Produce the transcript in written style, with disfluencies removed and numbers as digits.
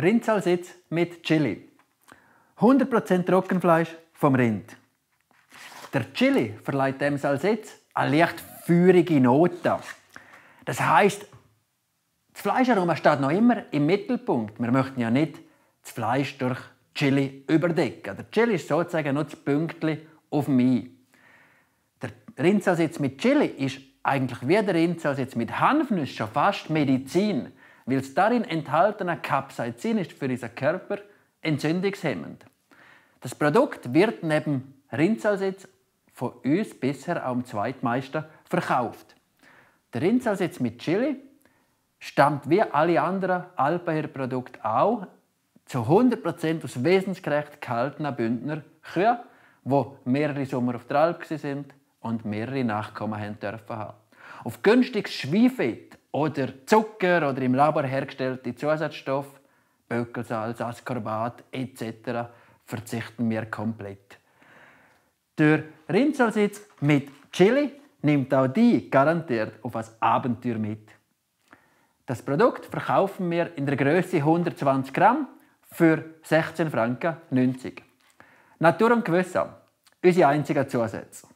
Rindsalsitz mit Chili. 100% Trockenfleisch vom Rind. Der Chili verleiht dem Salsitz eine leicht feurige Note. Das heisst, das Fleischaroma steht noch immer im Mittelpunkt. Wir möchten ja nicht das Fleisch durch Chili überdecken. Der Chili ist sozusagen nur das Pünktchen auf dem I. Der Rindsalsitz mit Chili ist eigentlich wie der Rindsalsitz mit Hanfnuss schon fast Medizin, weil das darin enthaltene Capsaicin ist für unseren Körper entzündungshemmend. Das Produkt wird neben Rindsalsitz von uns bisher auch am zweitmeisten verkauft. Der Rindsalsitz mit Chili stammt wie alle anderen Alpenherdprodukte auch zu 100% aus wesensgerecht gehaltenen Bündner Kühen, die mehrere Sommer auf der Alp waren und mehrere Nachkommen haben dürfen. Auf günstiges Schweinfett oder Zucker oder im Labor hergestellte Zusatzstoffe, Böckelsalz, Ascorbat etc. verzichten wir komplett. Der Rindsalsitz mit Chili nimmt auch die garantiert auf ein Abenteuer mit. Das Produkt verkaufen wir in der Größe 120 Gramm für 16,90 Franken. Natur und Gewässer, unsere einzigen Zusätze.